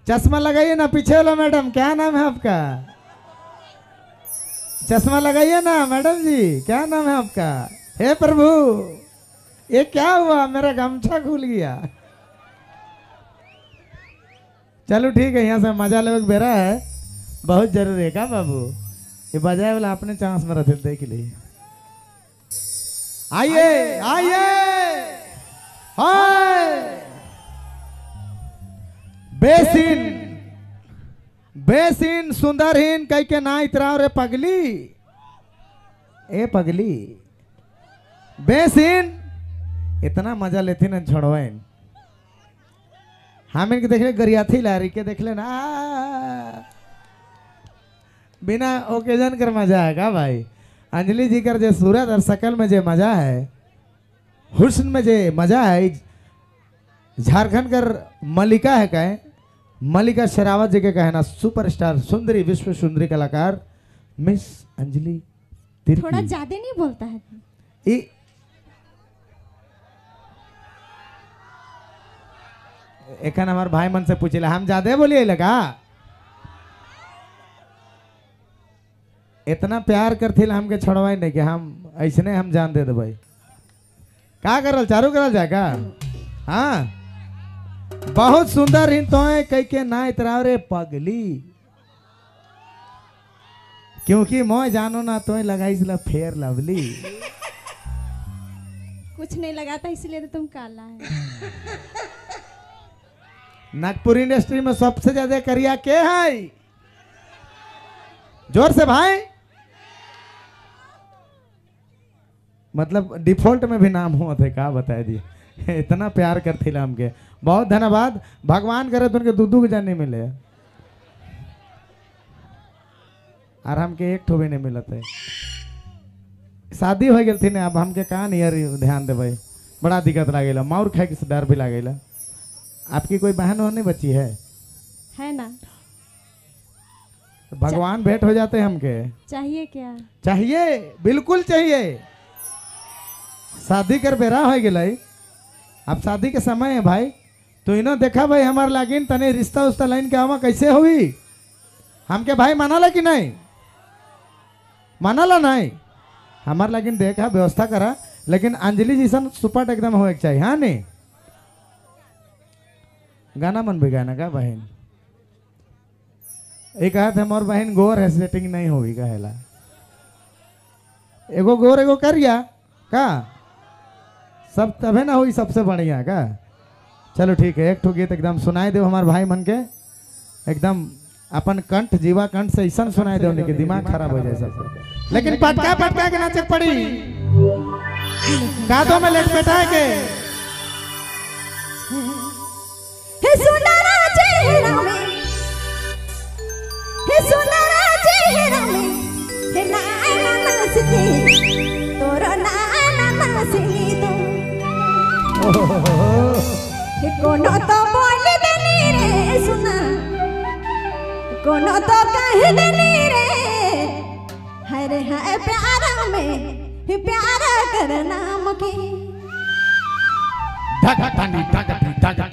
चश्मा लगाइए ना पीछे वाला मैडम, क्या नाम है आपका? चश्मा लगाइए ना मैडम जी, क्या नाम है आपका? हे प्रभु ये क्या हुआ, मेरा गमछा खुल गया। चलो ठीक है, यहाँ से मजा लेवे के बेरा है, बहुत जरूरी है का बाबू। ये बजाए वाला अपने चांस में रहते देख ली। आइए आइए हाय बेसिन बेसिन सुंदरहीन कह के ना इतराव रे पगली, ए पगली बेसिन इतना मजा लेती ना छोड़वाइन। हम इनके देख ले गरियाथी लारी के देख ले ना, बिना ओकेजन कर मजा आएगा भाई। अंजलि जी कर जे सूरत और शकल में जे मजा है, हुस्न में जे मजा है, झारखंड कर मलिका है कहे, मलिका शेरावत जी के कहना सुपरस्टार सुंदरी विश्व सुंदरी कलाकार मिस अंजलि तिर्की। थोड़ा ज्यादा नहीं बोलता है एखन हमार भाई मन से पूछेला हम ज्यादा बोलिए लगा, इतना प्यार करथिल हमके छोड़वाई नहीं कि हम ऐसने हम जान दे दे। का करल चारू करल जाएगा। हाँ बहुत सुंदर हिन तो है कह के ना इतराव रे पगली, क्योंकि मोय जानो ना तो लगाई ला फेयर लवली। कुछ नहीं लगाता इसलिए तो तुम काला है। नागपुर इंडस्ट्री में सबसे ज्यादा करिया के है? जोर से भाई, मतलब डिफॉल्ट में भी नाम हुआ थे का बताए दिए। इतना प्यार करती हमके, बहुत धन्यवाद। भगवान करे तो उनके दूध के जान नहीं मिले और हमके एक ठो भी नहीं मिलत है। शादी हो गई थी ना, अब हमके कहाँ नहीं ध्यान दे भाई, बड़ा दिक्कत लागेला, मार खाए के डर भी लागेला। आपकी कोई बहन हो नहीं बची है? है ना। तो भगवान भेंट हो जाते हैं हमके। चाहिए क्या? चाहिए, बिल्कुल चाहिए। शादी कर बेरा हो गई, अब शादी के समय है भाई। तो इनो देखा भाई हमार लागिन तने रिश्ता उस्ता लाइन के आवा कैसे हुई हमके भाई, मानाला कि नहीं मानाला? नहीं हमार लागिन देखा व्यवस्था करा, लेकिन अंजलि जैसन सुपट एकदम हो चाहिए। हाँ नहीं गाना मन भी गाना का बहन एक हाथ हमार बहन गोर है, सेटिंग नहीं होगी कहेला। एगो गोर एगो करिया का सब तबे ना हुई सबसे बढ़िया का। चलो ठीक है, एक ठो गीत एकदम सुनाई दो हमारे भाई मन के, एकदम अपन कंठ जीवा कंठ से ऐसा सुनाई दो कि दिमाग खराब हो जाए सब। लेकिन पटका पटका के नाचे पड़ी कादों में लेट बैठा के। हे सुंदरा चेहरा में, हे सुंदरा चेहरा में, हे नाना नाचती तोरा नाना नाचली तो हे कोनो तो बोल देनी रे सुना, कोनो तो कह देनी रे, हरे हाय प्यारा में प्यारा करना मुखे। धक धनी धक धक धक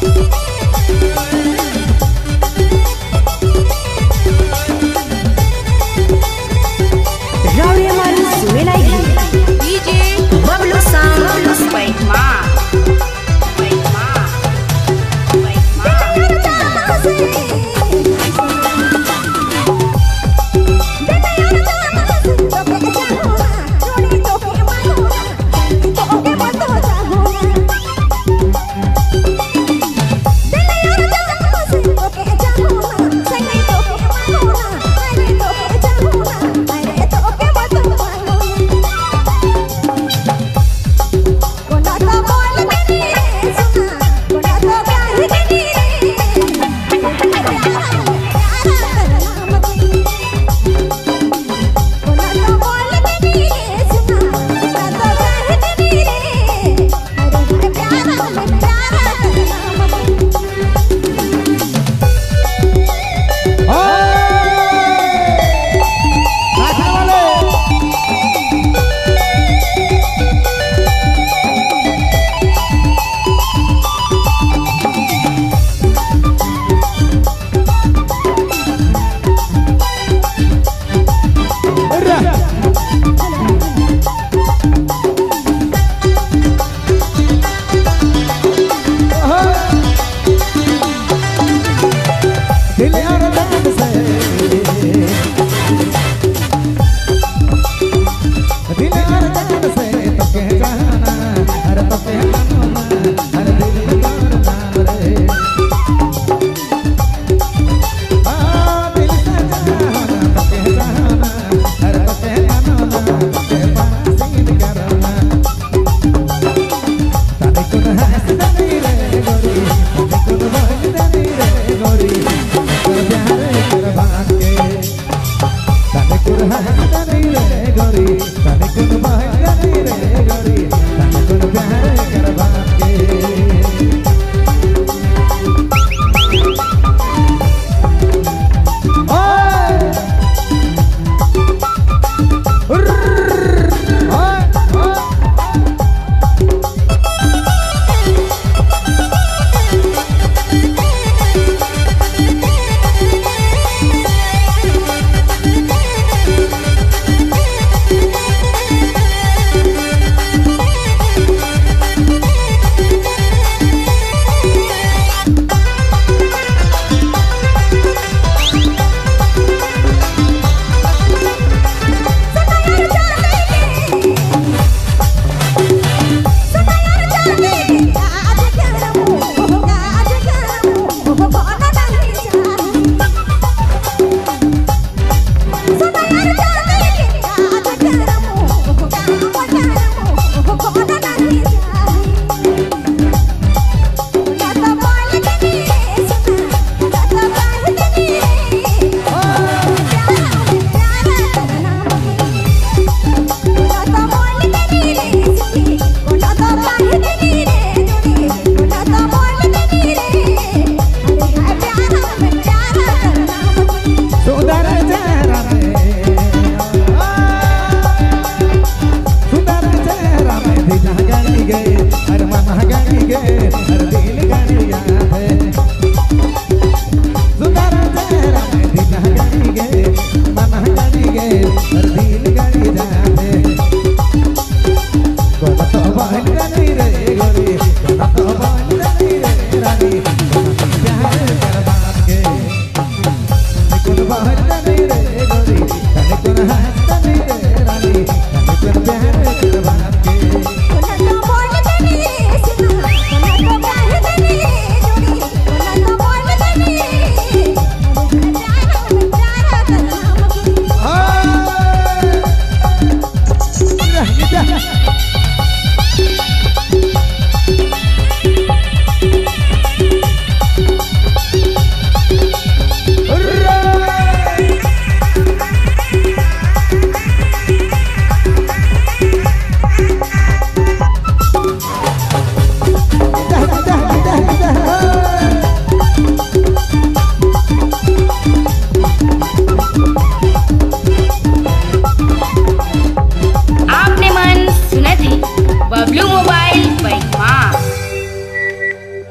Thank you.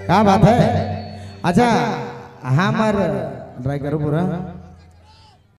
क्या बात है। अच्छा हमार ट्राई करो पूरा।